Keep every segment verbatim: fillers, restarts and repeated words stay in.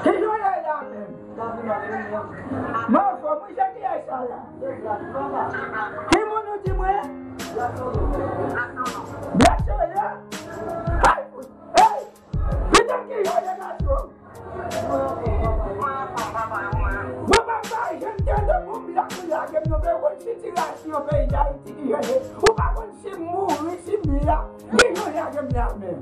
Ki jan w ye la menm? Mwen anfòm wi, se kiyès sa la? Ki moun ou di mwen? Black Soda? Ay, fout! Ey! Pitit ki jan w ye gason? Mwen pa bay, jan m te ande bon black ou lage m nan, men ou konn sitirasyon peyi Dayiti ki jan l ye. Ou pa konn si m mouri, si m la, ki jan w lage m la menm?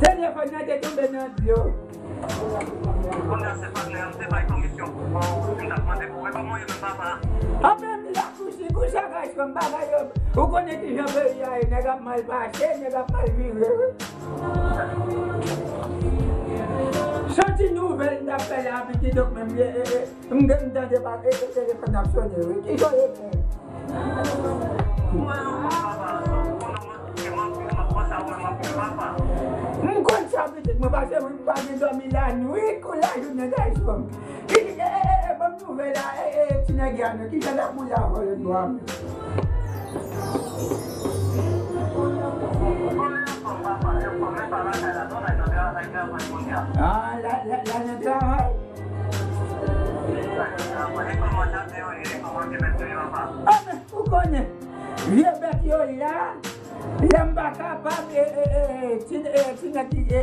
Telefòn nan te tonbe nan dlo. Anben, m la kouchi, kouchi ak ice cream, bagay yo. Ou konnen ki jan peyi a ye, nèg ap mal pase, nèg ap mal vire, wi. Se yon ti nouvèl m t ap fè la, pitit, donk menm, e, e, e, m, m tande pa, e, e, telefòn ap sonnen, wi. Ki jan w ye menm? M konn sa, pitit mwen, pase wi, m pa gen dòmi lannwit kou lajounen, gason. Ki, e, e, e, e, ban m nouvèl la, e, e, ti nèg ya non, ki jan l ap boule avè w lòt bò a menm? Ah, la, la, la nan travay? Ah, men, ou konnen, vye bèt yo la, lè m pa kapab, e, e, e, e, ti, e, ti nèg ki, e, e,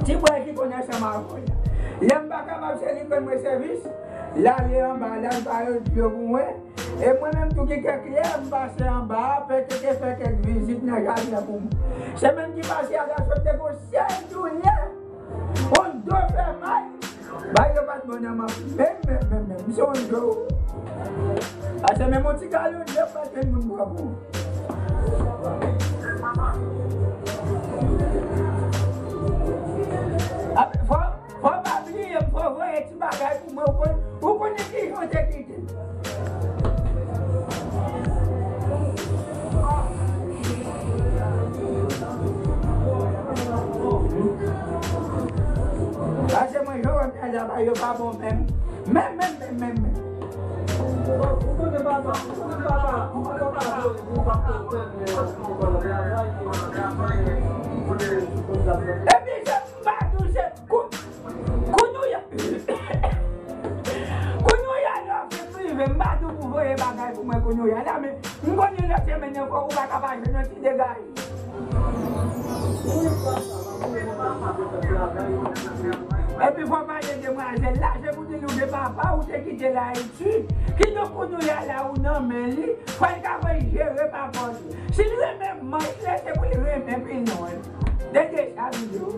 ti bwè ki konn ansanm avè w la. Lè m pa kapab, se li k rann mwen sèvis, l ale anba, l al ba yo dlo pou mwen. E mwen menm tou ki kèk lè, m pase anba, fè kèk, fè kèk vizit nan jaden pou mwen. Semèn ki pase a, gason m te gon sèl doulè. On do fè mal. Bay yo pa t bon nan man. Menm, menm, menm, menm. M se on do. Pase menm on ti galon dlo pa t gen moun pran pou. Ape, fò, fò pa bliye m, fò voye ti bagay pou mwen. Ou konn, ou konnen ki jan te kite. Pase mwen, jan w wè m nan la, bagay yo pa bon menm. Menm, menm, menm, menm, menm. Epi se m pa tou se kou-, kounye a, kounye a lè w fin rive, m pa tou pou voye bagay pou mwen kounye a la, men m konnen lòt semèn nan fò ou pa ka pa jwenn yon ti degaje. Epi fò pale demwazèl la, se pou di nou gen papa ou te kite l Ayiti. Kidonk kounye a la ou nan men li, fò l ka voye jere papa w tou. Si l renmen manch la, se pou l renmen pilon l. Dede sa videyo.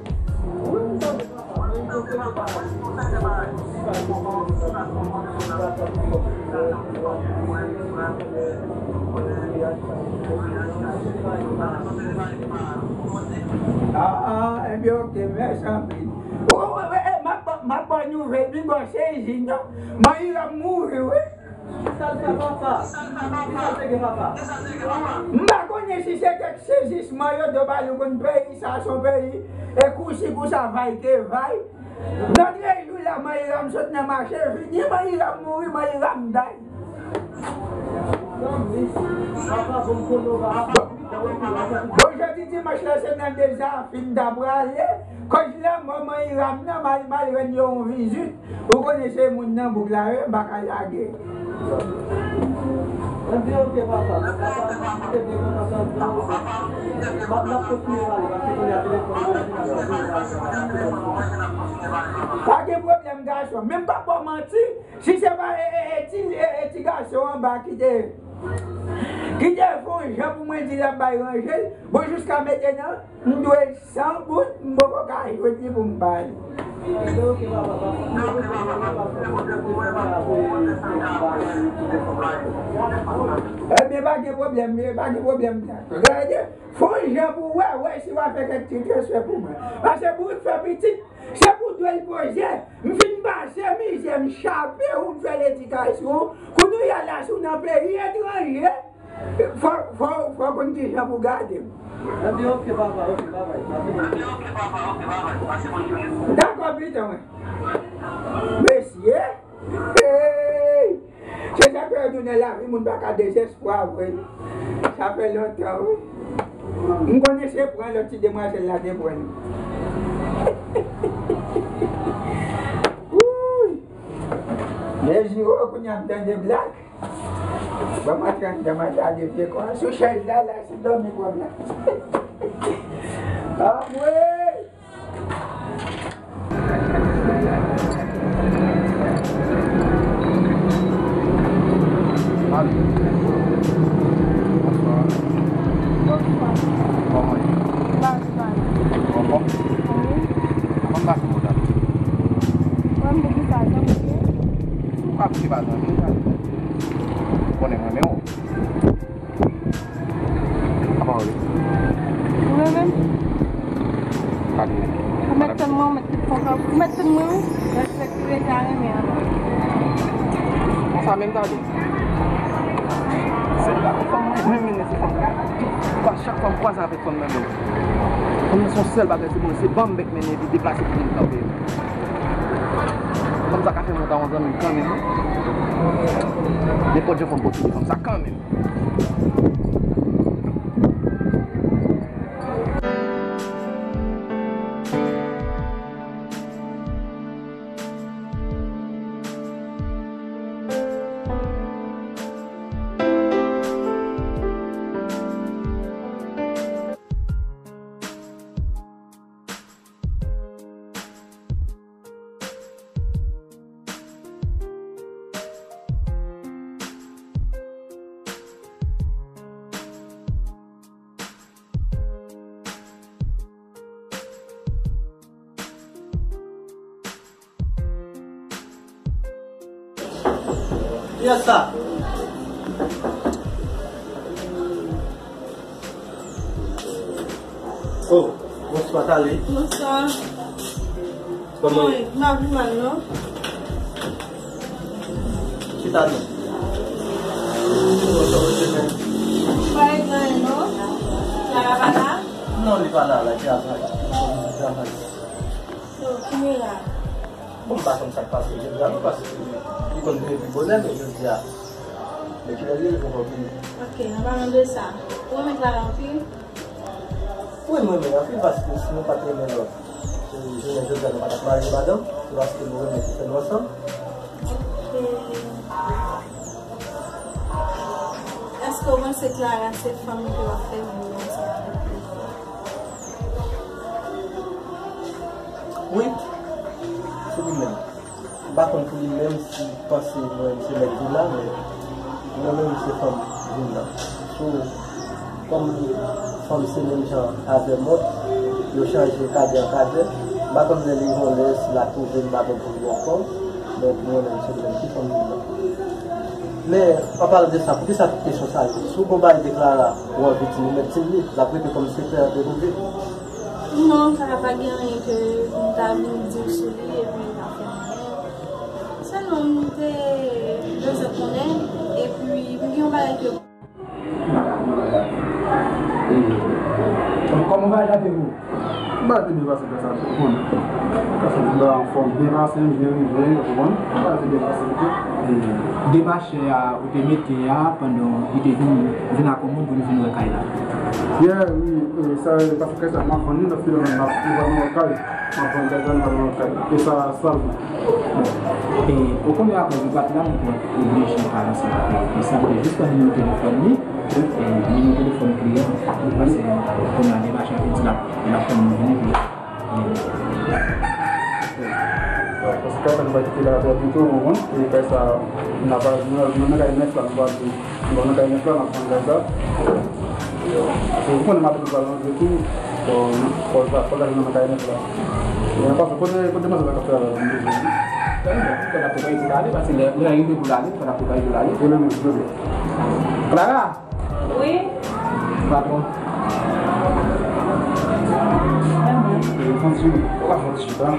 Ah, ah, ebyen, oke, mèsi anpil. O, o, e, e, m ap, m ap ba w nouvèl, pi bò sezi, non. Mayira mouri, wi. Sa l fè papa? Sa l fè papa? Ki sa l te gen papa? Ki sa l te gen papa? M pa konnen si se kèk sezisman yo do ba nou konn peyi sa, se yon peyi, e kousi kousa, vay ke vay. Lòt jou la, Mayira m sot nan mache, vini, Mayira m mouri, Mayira m day. Bon, jodi dimanch la, se nan Dezafin ta prale. Kòz lanmò Mayira m nan, m al, m al rann yo yon vizit. Ou konnen se moun nan bouk la, wi, m pa ka lage. Ebyen, oke, papa. Papa, se byen kontan tande w. M ap, m ap kontinye pale, paske kounye a telefòn mwen vin ap sonne. Pa gen pwoblèm, gason. Men m p ap ba w manti. Si se pa, e, e, e, ti, e, e, ti gason anba ki te, ki te fè yon jan pou mwen di l ap bay ranje l, bon, jiska mentnan, m dwe san goud, m poko ka jwenn li pou m ba li. Ebyen, pa gen pwoblèm, pa gen pwoblèm. Gade, fè yon jan pou wè, wè si w a fè kèk ti transfè pou mwen. Paske bout fè pitit, se pou dwe l poze. M fin pase mizè, m chape w, m fè ledikasyon w. Kounye a la, si w nan peyi etranje, fò, fò, fò w konn ki jan pou gade m. Ebyen, oke, papa, oke, babay. Pase bon jounen. Dakò, pitit mwen. Mesye. Hey! Se sa k fè yo di Nan lavi, moun pa ka dezespwa vre. Sa fè lontan, wi. M konnen se pran lòt ti demwazèl la te pran. Wouy! Mezire, kounye a m tande blak. Ban m antre anndan, m al gade vye kò a sou chèz la, la, si dòmi pran m la. Anmwey! Alo. Bonswa. Bonswa. Kòman ye? Baz, baz. Anfòm? Wi. Kòman bagay yo la? Mwen, m te di sa, zanmi m ye. Ou pa vle pa zanmi w, ou konnen mwen, men w. Apa w ye? Ou renmen m? Gade. Ou mèt tann mwen, ou mèt tout konprann. Ou mèt tann mwen, wi. Respèkte, rete a renmen an. Konsa menm, gade. Se pa fanm mwen renmen, se fanm. Chak fwa m kwaze avèk fanm nan menm. Fanm nan se yon sèl bagay, se bon, se ban m bèk mennen epi deplase pou vin kanpe. Fanm sa ka fè mwen ta yon zanmi m kanmenm, wi. Nenpòt jan fò m pwotèje fanm sa kanmenm. Kiyès sa? Oh, bonswa, Tali. Bonswa. Kòman w ye? Mwen, m pa pi mal, non. Chita non. Bonswa, mesye. Pa gen anyen, non. Clara pa la? Non, li pa la, la, li travay. Li travay. So, kounye a? Bon, m pa konn sa k pase jodi a non, paske li konn vini pi bonè, men jodi a, men kilè li ye, li poko vini. Ok, an palan de sa, ou renmen Clara anpil? Wi, m renmen l anpil, paske si nou pa t renmen lòt, e, jounen jodi a, nou pa t ap marye, madanm, se paske nou renmen ki fè nou ansanm. Ok. Èske w panse Clara se fanm ke w ap fè moun ansanm avèk li? Wi, se li menm. M pa konn pou li menm si l panse mwen se nèg li la, men mwen menm se fanm vin nan. So, kòm fanm se menm jan avè mòd, yo chanje kadè an kadè. M pa konn lè li gen yon lè si l a twouve m, m pa konn pou li ankò, men pou mwen menm se li menm ki fanm vin nan. Men, an palan de sa, poukisa tout kesyon sa yo? Si w gon bagay de Clara, ou anvi di l, ou mèt di l li, l ap rete kòm sekrè ant nou de. Non, sa pa gen anyen ke m ta vin di w sou li epi l pa fè anyen. Sèlman m te bezwen konnen, epi m gen yon bagay ke... Kòman bagay la te pou ou? Bagay te byen pase, frè sa, ou konn. Paske m ta anfòm, byen pase, m byen rive, ou konprann? Bagay te byen pase, ok. E demachè a ou te mete a pandan li te vin, vin ak yon moun pou nou vin wè kay la? Yeah, wi, e, sa, paske kay sa, m ap vann li, lòt filè m ap, m ap vann yon kay, m ap vann kay sa, m ap vann yon kay. E sa, sa l bon. E, ou konnen akoz ou pa t la, nou te oblije pale ansanm avè l. E sa, m te jis pran nimewo telefòn li, e, nimewo telefòn kliyan, paske kounye a demachè a vin di l ap, l ap tann nou vini, pi Paske kay sa nou pa kite la twò pito, ou konprann? E kay sa, n ap al, nou, nou nan kay nèf la, nou pa al, nou nan kay nèf la, n ap vann kay sa. Paske ou konnen maten nou pral rantre tou, fò, fò, fò, fò l nan kay nèf la. E an pasan, kote, kote manzè sa k ap fè avè l, m bezwen li. Tande, fò n ap prepare pou l ale, paske lè, lè l rive pou l ale, fò n ap prepare pou l ale. Rele mwen, silvouplè. Clara! Wi. Patwon. Mwen menm. E, fon ti, la fon ti chita.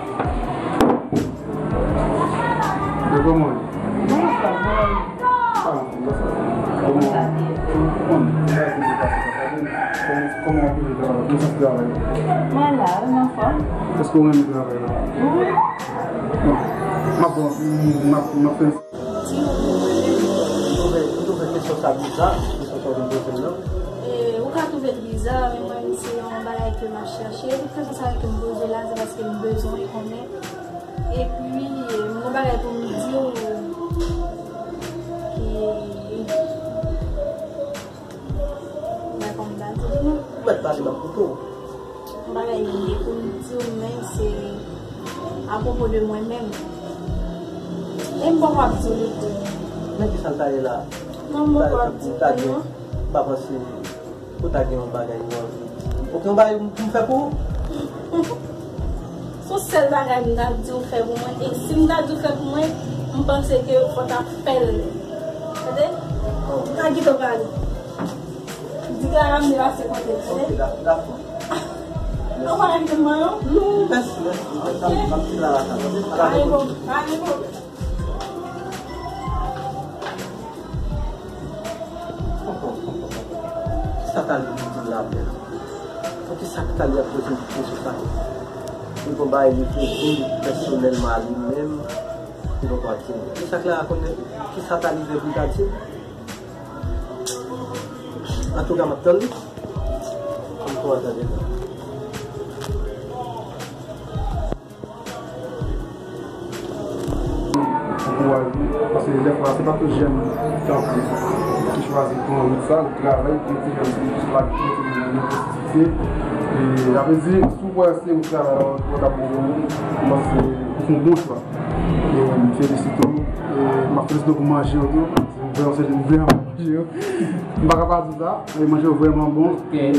E kòman w ye? Mwen anfòm, mwen menm. Ah, mwen sa. Kòman, kòman, kòman w ap travay? Kòman w ap travay? Mwen la, mwen anfòm. Èske w renmen travay la? Wi. Bon, m ap, m ap, m ap fè. Di w pou mwen menm. Sa, se sa w vin poze m nan. E, ou ka twouve l biza, men mwen, se yon bagay ke m ap chache. Tout rezon sa ke m poze la, se paske m bezwen konnen. Epi, m gen bagay pou m di w ki, m pa konn bagay pou di w. Ou mèt pale, m ap koute w. Yon bagay m gen pou m di w, men se apwopo de mwen menm. E m poko ap di w li tou. Men ki sa l ta ye la? Non, m poko ap di w li non. M pa panse ou ta gen yon bagay ou anvi di. Ou gen yon bagay pou m fè pou ou? Se yon sèl bagay m t ap di w fè pou mwen. E si m ta di w fè pou mwen, m panse ke fò w ta fè l. Tande? M ta kite w pale. Di Clara m depase kote l, tande? Ok, dakò. Ou pa envite m manyen w? Non, mèsi, mèsi. M ap, m ap di Clara sa. Pale pou, pale pou. Kisa Tali di la menm? Poukisa Tali ap poze m kesyon sa? Li gon bagay li poze pèsonèlman a li menm, li poko ap di m. Kisa Clara konnen? Kisa Tali gen pou l ta di m? Antouka, m ap tann li. Ann kòmanse avè nou. Ankouraje, paske dèfwa, se pa tout jèn ki, ki chwazi pran wout sa, ou travay, ki rete jèn, ki chwazi rete jèn nan positivite. E, sa vle di, si w kwè se wout travay la, ou ta bon pou ou, m panse se yon bon chwa. E, m felisite w. E, m ap felisite w pou manje w tou. Vrèman, se vrèman manje yo. M pa ka pa di sa, men manje yo vrèman bon. Ok. Jan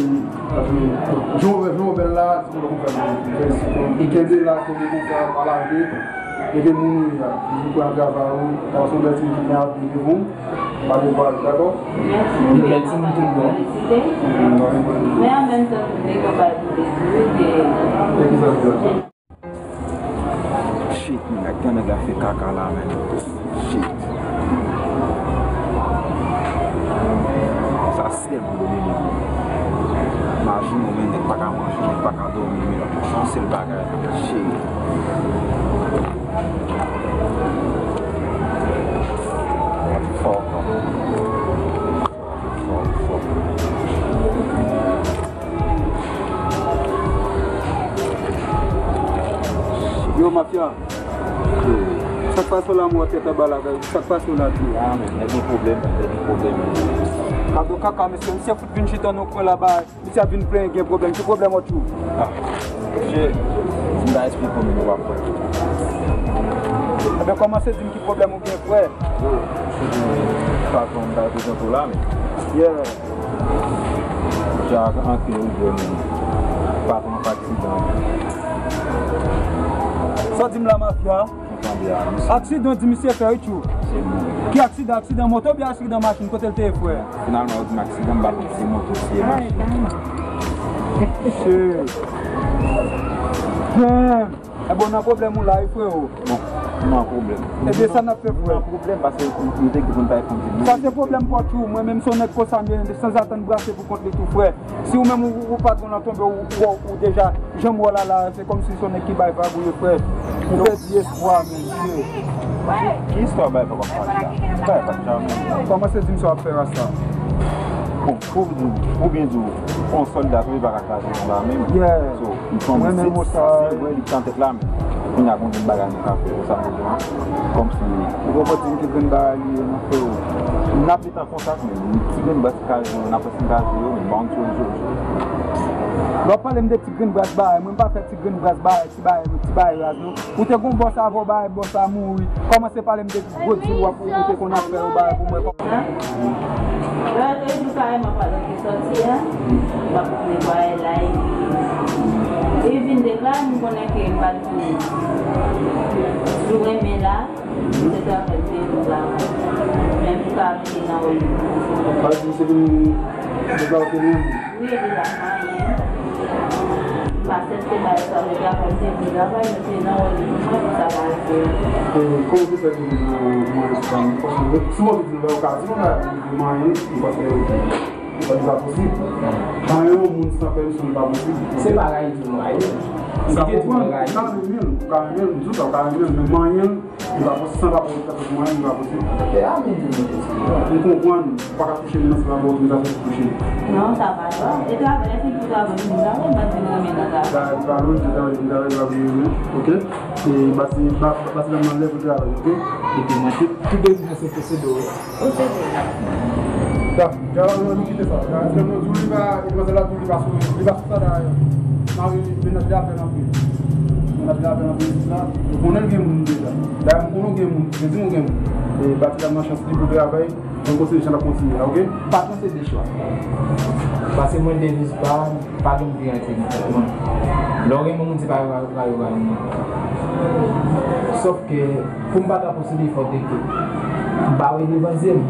w wè, jan w wè la, se konsa w fè manje. Kenbe la, kenbe konsa, pa lage. Ede moun ou ye a. Toujou pran travay ou. Sa se yon bèl timoun ki gen avni devan w. Pa dekouraje, dakò? Mèsi. Bèl timoun tout bon. Men an menm tan, tou de konpay pou de tou, de. E ki sa w di la? Shit, nèg, tan nèg la fè kaka la, men. Shit. Sa sèlman domine mwen. Imajine w, men, nèg pa ka manje, nèg pa ka dòmi, men yon sèl bagay. Shit. Fò. Yo, mafya. Sa k pase w la, mwen tèt anba la, sa k pase w la, di? Ah, men, nèg gen pwoblèm, nèg gen pwoblèm. Kado kaka, mesye, misye fout vin chita nan kwen la, ba, misye ap vin plenyen gen pwoblèm. Ki pwoblèm w tjou? Ah, mesye, m ta esplike w, men ou p ap kwè. Ebyen, kòmanse di m ki pwoblèm ou gen, frè. Yo, patwon, m ta prezante w la, men. Yeah. Misye antre ou dwe men. Patwon fè aksidan. Sa w di m la, mafya? Ou tande a, misye. Aksidan di misye fè, wi, tjou. Se mouri. Ki aksidan? Aksidan moto oubyen aksidan machin? Kote l te ye, frè? Finalman, yo di m aksidan, m pa konn si se moto, si se machin. Shit. Damn. Ebyen, w nan pwoblèm ou la, wi, frero. Bon, m nan pwoblèm. Ebyen, sa n ap fè, frè? M nan pwoblèm, paske nou te gen pou n bay fon di nou. Sa se pwoblèm pa w, tjou. Mwen menm, se yon nèg konsa m ye, sanzatann brase pou kont li tou, frè. Si ou menm ou, ou patwon nan tonbe, ou, ou, ou deja janm wè l la, se kòmsi se yon nèg ki bay vag ou ye, frè. Ou pèdi espwa, men, mesye. Ki istwa bay vag w ap pale la? Bay vag, jamè. Kòmanse di m sa w ap fè, rasta. Bon, pou, pou byen di w, yon sòlda tou, li pa ka kraze yon lame. Yeah. So, m tonbe, se vre, li t nan tèt la, men kounye a, gon grenn bagay nou ka fè, ou sa m bezwen, kòmsi. Ou konprann ki grenn bagay li ye, non, frero. N ap Nan kontak, men ti grenn bras kaze yo, n ap wè si n kaze yo, men ba yon ti rezo. Lè w ap pale m de ti grenn bras bagay, mwen m pa fè ti grenn bras bagay, ti bagay, ti bagay raz, non. Ou te gon bòs avè w, bagay bòs la mouri. Kòmanse pale m de gwo dil w ap, ou te konn ap fè yo, bagay pou mwen. Lè w te di kareman pandan ki sòti a, m ap netwaye la, epi, li vin deklare m konnen ke m pa t vini. Jou renmen la, Se travay, se yon travay. Men pou ka mete nan wòl li. Sa vle di se pou nou, nou pa okenn moun. Wi, li pa manyen. Pasè se bay sa, li travay, se pou travay, men se nan wòl li pou mwen, pou sa pa rive. E kòman se fè ke nou manyen sou fanmi? Paske si mwen vin di nou, ou ka di nou la, li manyen, li pa fè, li pa posib. Manyen yon moun san pèmisyon, li pa posib. Se pa rayi tou, manyen. Ou ka konprann, ou ka renmen l, ou ka renmen l, m di w sa, ou ka renmen l, men manyen l, li pa posib, san pa pwòp tèt ou manyen, li pa posib. E a menm di nou posib. M konprann, ou pa ka touche m nan, se pa bon otorizasyon pou touche m. Non, sa pa dwa. E travay, èske pou travay, pou travay, m pa t vin renmen nan travay. Travay, travay, travay, travay, travay, travay, ok? E bati, ba-, bati dam nan lè pou travay, ok? Epi mwen, tout, tout dezizyon se posede w. Posede w. Da, travay, nou kite sa. Da, si nou di w li pa, e demwazèl la di w li pa sou, li pa sou sa, da, mari, mennaj li ap fè l anpil. Mennaj li ap fè l anpil, sa. Nou konnen l gen moun deja. Da, m konnen w gen moun, m di w gen moun. E bati dam nan chans li pou travay. Mwen kontinye, jan l ap kontinye a, ok? Patwon se de chwa. Paske mwen deviz pa m, pa gen moun ki rantre nan tèt mwen. Lè w renmen moun, se pa yo, pa yo, pa yo. Sòf ke, pou m pa ta posede, fò te ke m pa wè devan zye m.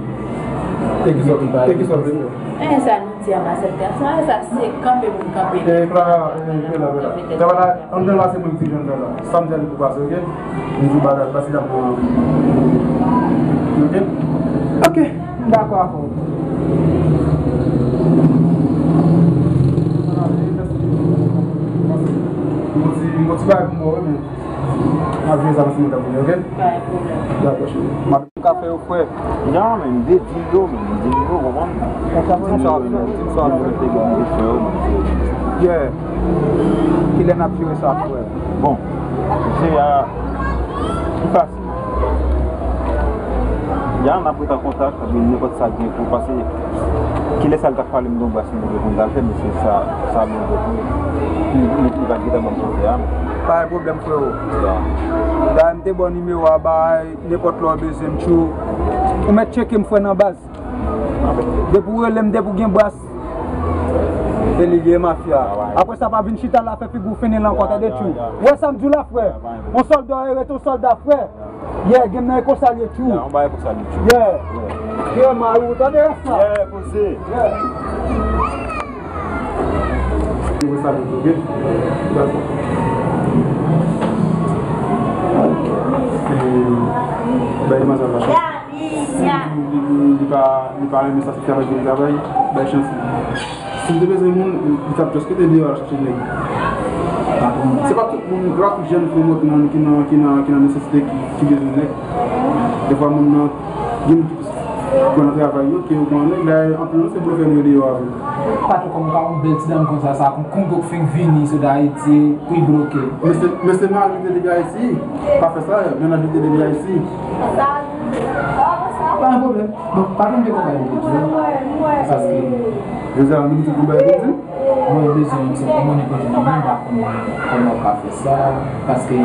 E ki sòt, e ki sòt vle di? E sa nou di a, Masèl Gason, a sa se kanpe pou m kanpe. E, Clara, e, Clara, Clara, Clara, Anndan la, se mwen ki dirijan anndan la. Sa m di a li pou pase, ok? M di w bagay, pase la pou. Ok? Ok, m dakò avè w. M gon ti, m gon ti bagay pou m ba w, wi, men m ap jwe sa nan simen ta pou li, ok? Pa gen pwoblèm. Dakò, cheri. M ap Ou ka fè yo, frè. Ya, men, m te di l yo, men, m di l yo, konprann? Di m sa w ap fè, di m sa w ap fè. Te gen de frè yo, men, se Yeah. Kilè n ap jere sa, frè? Bon, se a, li fasil. Ya, n ap ret an kontak, epi nenpòt sa gen pou, paske kilè sa l t ap pale m de yon bras m te konn t al fè, men se sa, sa m te konn. Li, li, li pa t gentan ban m kote a, men. Pa gen pwoblèm, frero. Ya. Dayè, m te ba w nimewo a, bay. Nenpòt lè w bezwen m, tjou. Ou mèt tcheke m, frè, nan baz. Depi w rele m, depi w gen bras. E li ye, mafya. Apre sa, pa vin chita la, fè figi w fennen la ankò, tande, tjou. Ou wè sa m di w la, frè? Yon sòlda, e rete yon sòlda, frè. Yeah, game nan e konsa l ye, tjou. Yeah, yon bagay konsa l ye, tjou. Yeah. Yeah, Marou, tande sa. Yeah, poze. Yeah. Yo sa vle, ok? Dakò. E, bay demwazèl la chans. Si li, li, li pa, li pa renmen sa, se travay pou li travay, bay chans li. Si li te bezwen moun, li t ap just kite deyò al chache nèg. Se pa tout moun, se pa tout jèn fi ki nan, ki nan, ki nan, ki nan nesesite ki, ki bezwen nèg. Defwa moun nan, gen moun ki Pran travay yo, ke yo pran nèg la, anpil nan se blofè nou ye deyò avè l. Patwon, kòman w ka yon bèl ti dam konsa, sa, kon Kongo k fenk vini sot Ayiti, pou l bloke. Men se, men se mari te depi Ayiti, pa fè sa, mennaj li te depi Ayiti. Pa gen pwoblèm. Bon, pa gen de konprann pou di. Paske, jodi a, nou di konprann pou di. Mwen bezwen yon sèten monnen kote nan men m, m pa konn kòman w ka fè sa, paske yo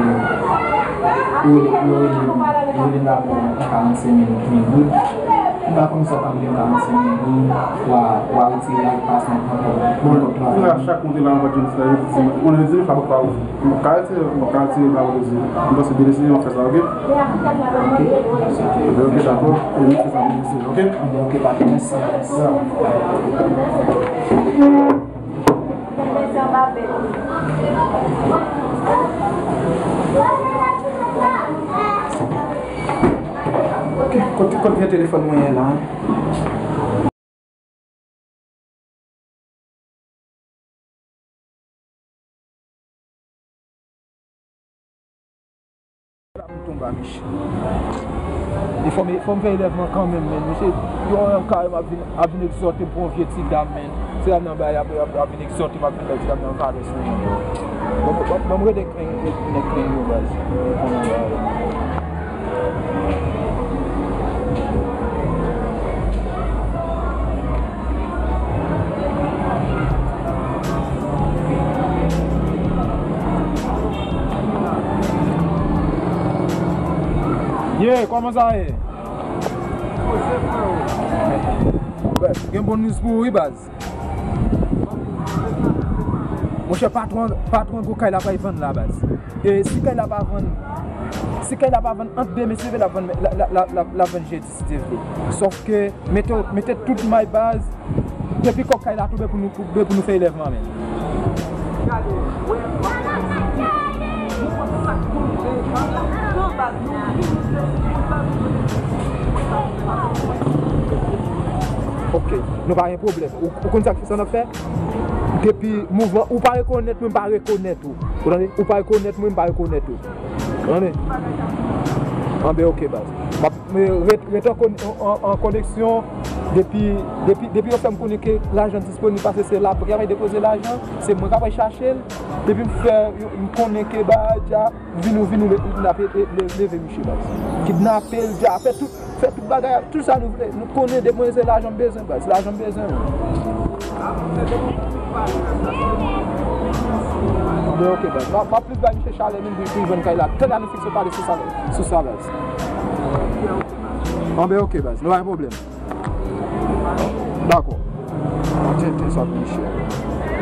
rele, yo rele m, yo rele m rapò an karannsenk mil goud. M pa konn sa w ka rele karannsenk mil goud, w a, w a retire al pase nan kont, nan kont la. Bon, chak mwen te la, mwen pa t jwenn sa, yo di, mwen, mwen di, sa pa ou. M pa ka retire, m pa ka retire ba ou di. M panse de desizyon w ap fè sa, ok? Ok, m aksepte. Ok, dakò. E nou fè sa, nou deside, ok? Anben, ok, patwon, mèsi, mèsi. Ok, kote, kote vye telefòn mwen ye la? M tonbe a Michel. E fò m, fò m fè elèv mwen kanmenm, men. Misye, yon an kare m ap vin, ap vin egzòte m pou yon vye ti dam, men. Ti dam nan bay, ap, ap, ap vin egzòte m, ap vin bay ti dam nan valè sou mwen. Bon, bon, bon, bon, m rete nèg, nèg, nèg yo, baz. Ye, kòman sa ye? Gen bon news pou ou, wi, baz. Monchè, patwon, patwon gwo kay la pral vann la, baz. E si kay la pa vann, si kay la pa vann ant demen, si Dye vle, l ap vann, l ap, l ap, l ap, l ap vann jedi, si Dye vle. Sòf ke, mete, mete tout may, baz, depi kòb kay la tonbe pou nou, pou, pou nou fè elèvman, men. Ok, nou pa gen pwoblèm. Ou, ou konn sa k fè sa n ap fè? Depi mouvman, ou pa rekonèt mwen, m pa rekonèt ou. Ou tande? Ou pa rekonèt mwen, m pa rekonèt ou. Ou tande? Anben, ok, baz. M ap, e, ret, ret an kon-, an, an koneksyon. Depi, depi, depi yo fè m konnen ke lajan disponib, paske se la pou y ap depoze lajan, se mwen k ap al chache l. Depi m fè, m konnen ke bagay dja, vini, vini, le- kidnape, le- le- leve misye, baz. Kidnape l dja, fè tout, fè tout bagay, tout sa nou vle. Nou konnen demwazèl, lajan m bezwen, baz, lajan m bezwen. Anben, ok, baz. M ap, m ap plis bay misye chalè menm pou, pou l jwenn kay la. Tande nou fikse pale sou sa, sou sa, baz. Anben, ok, baz. Nou pa gen pwoblèm. Dakò. Tenten sa pou misye.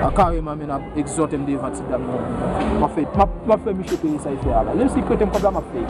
A kareman, men ap egzòte m devan ti dam nan. M ap fè, m ap, m ap fè misye peye sa l fè a la. Menm si l prete m kòb la, m ap fè.